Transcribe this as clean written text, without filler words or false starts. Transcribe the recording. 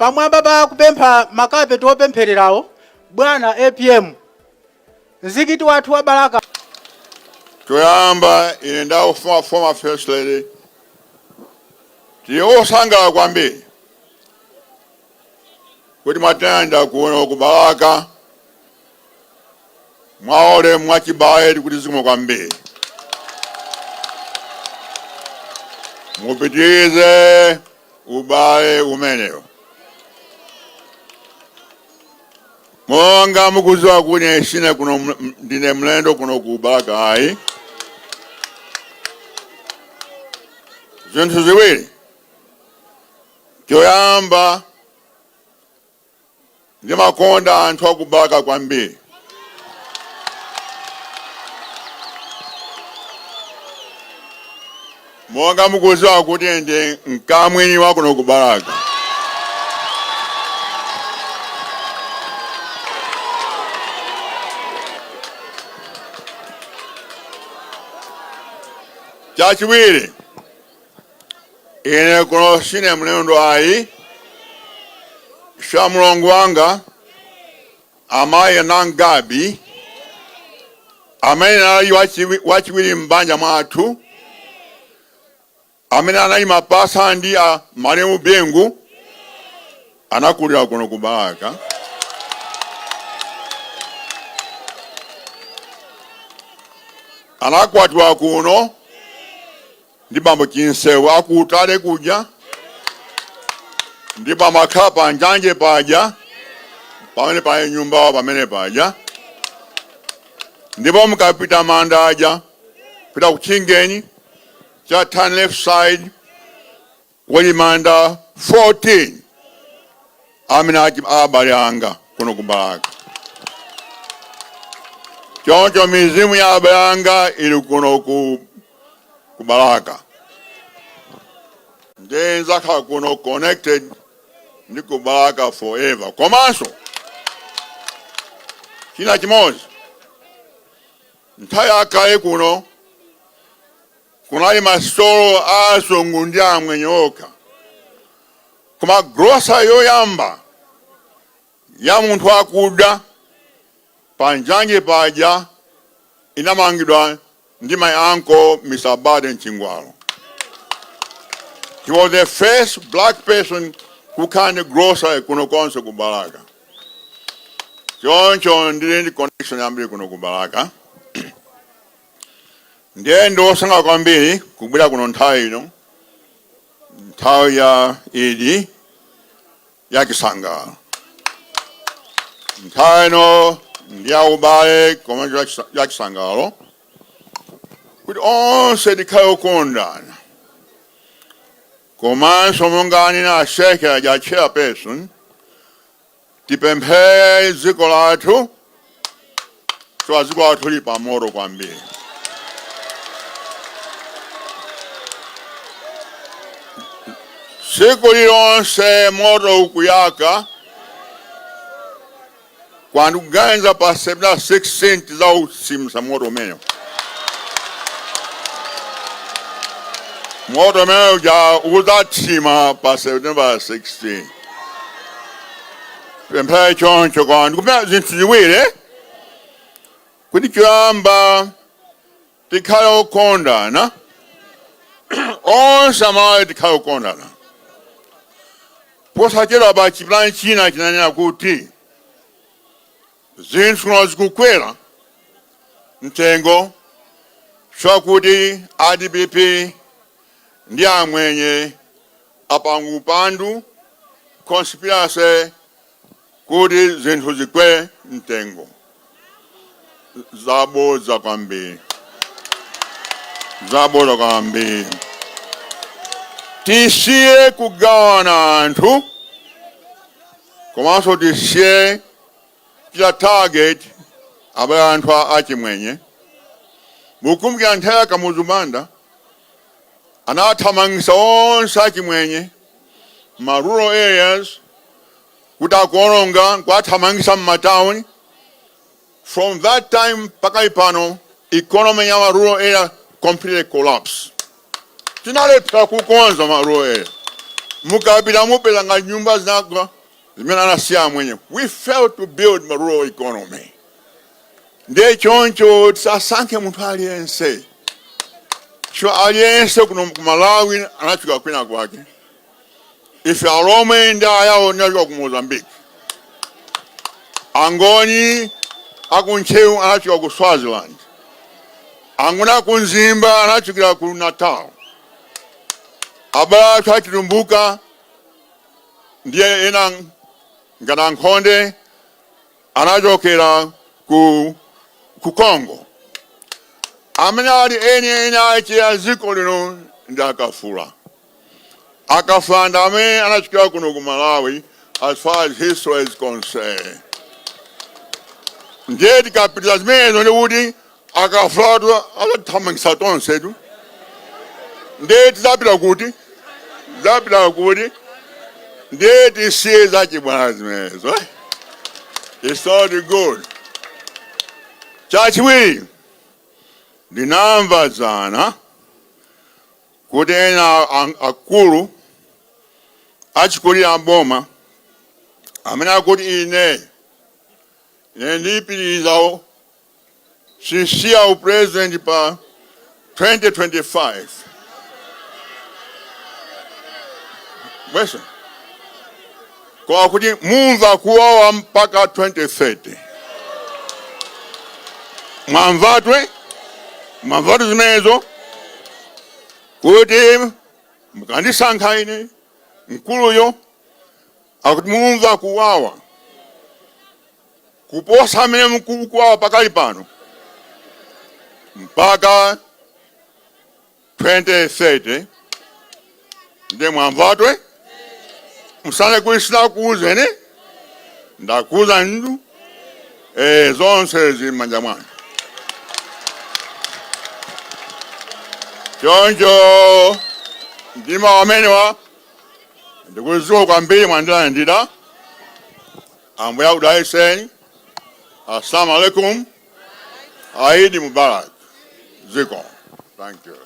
Pamwamba pa kupempha makapeti opemphererawo, bwana APM, mzikiti wathu wa Balaka. Choyamba, ine ndawo former First Lady tili osangalala kwambiri kuti mwatenda kuno ku Balaka mwaole mwachibale, tikuti zikomo kwambiri. Mupitirize ubale umenewo. Monga mukudziwa kuti ine sine kuno ndine mlendo kuno ku Balaka ayi. Zinthu ziwiri. Choyamba, ndimakonda anthu aku Balaka kwambiri. Monga mukudziwa kuti ndi mkamwini wa kuno ku Balaka. Chachiwiri, ine kuno sine mlendo ayi. Shamulongo wanga amayi Nangabi amene anali wachiwiri m'banja mwathu, amene anali mapasa ndi a malemu Bingu, anakulira kuno ku Balaka. Anakwatiwa kuno ndi bambo Chinsewu akutale kuja, ndipo amakhala pa njanje paja pamene pali nyumbawo pamene paja. Ndipo mukapita manda aja, pita kuchingeni cha turn left side, kuli manda 14 amene abale anga kuno ku Balaka. Choncho mizimu ya abale anga ili kuno ku Balaka, ndiye nzakhala kuno connected ndi ku Balaka forever. Komanso china chimodzi, nthawi yakale kuno kunali masitolo a azungu ndi amwenye okha, koma grocery yoyamba ya munthu akuda pa njanje paja inamangidwa ndi my uncle Mr. Baden Chingwalo. He was the first black person kukhala ndi grocery kuno konse ku Balaka. Choncho ndili ndi connection yambiri kuno ku Balaka. Ndiye ndiosangalala kwambiri kubwera kuno nthawi ino, nthawi ya Idi ya chisangalalo. Nthawi ino ndi ya ubale komanso ya chisangalalo, kuti onse tikhale okondana. Komanso monga anena ashekhe aja, chairperson, tipemphere dziko lathu, chifukwa dziko lathu lili pa moto kwambiri. Tsiku lilonse moto ukuyaka. Ndikuganiza pa September 16 tidzauzimitsa moto umenewo. Moto umene uja udzathima pa September 16. Pemphere choncho. Koma ndikupempha zinthu ziwiri, kuti choyamba tikhale okondana, onse Amalawi tikhale okondana. Posachedwa pa chipani china chinanena kuti zinthu zikukwera mtengo chakuti a DPP ndi amwenye apanga upandu, conspiracy, kuti zinthu zikwere mtengo. Zabodza kwambiri, zabodza kwambiri. Tisiye kugawana anthu, komanso tisiye kuchita target abale anthu achimwenye. Mukumbukira nthawi ya Kamuzu Banda anathamangisa onse achimwenye ma rural areas kuti akuononga, kuwathamangisa m'matawuni. From that time pakali pano economy ya ma rural area completely collapse. Tinalephera kukonza ma rural area. Mukapita mupeza nga nyumba zinagwa zimene anasiya amwenye. We failed to build the rural economy. Ndiye choncho tisasankhe munthu aliyense. Cho aliyense kuno ku Malawi anachoka kwina kwake. Ife Alomwe ndi Ayawo tinachoka ku Mozambique. Angoni aku Ntcheu anachoka ku Swaziland. Angoni aku Mzimba anachokera ku Natal. Abale athu achitumbuka ndiye ena ngati Ankhonde anachokera ku Congo. Amene ali eni eni ache a dziko lino ndi Akafula. Akafula ndi amene anachokera kuno ku Malawi as far as history is concerned. Ndiye tikapitira zimenezo ndi kuti Akafulatu atathamangisa tonsetu. Ndiye tidzapita kuti? Tidzapita kuti? Ndiye tisiye zachibwana zimenezo. Eh? It's not good. Chachiwiri, ndinamva dzana kuti ena akulu achikulire aboma amene akuti ine ndipitiriza, sisiya upresident pa 2025. Listen. Kwa kuti mumva kuwawa mpaka 2030. Mwamvatwe, mwamvatu zimenezo kuti mukandisankha ine mkuluyo, akuti mumva kuwawa kuposa amene mukuwawa pakali pano mpaka 2030. Ndiye mwamvatwe, musane kuti sinakuuzeni, ndakuuza ndu zonse zili m'manja mwanu. Choncho ndima wamenewa ndikuziwa kwambiri mwandilandira. Ambuye akudalitseni. Assalamu alaikum. Eid Mubarak. Zikomo. Thank you.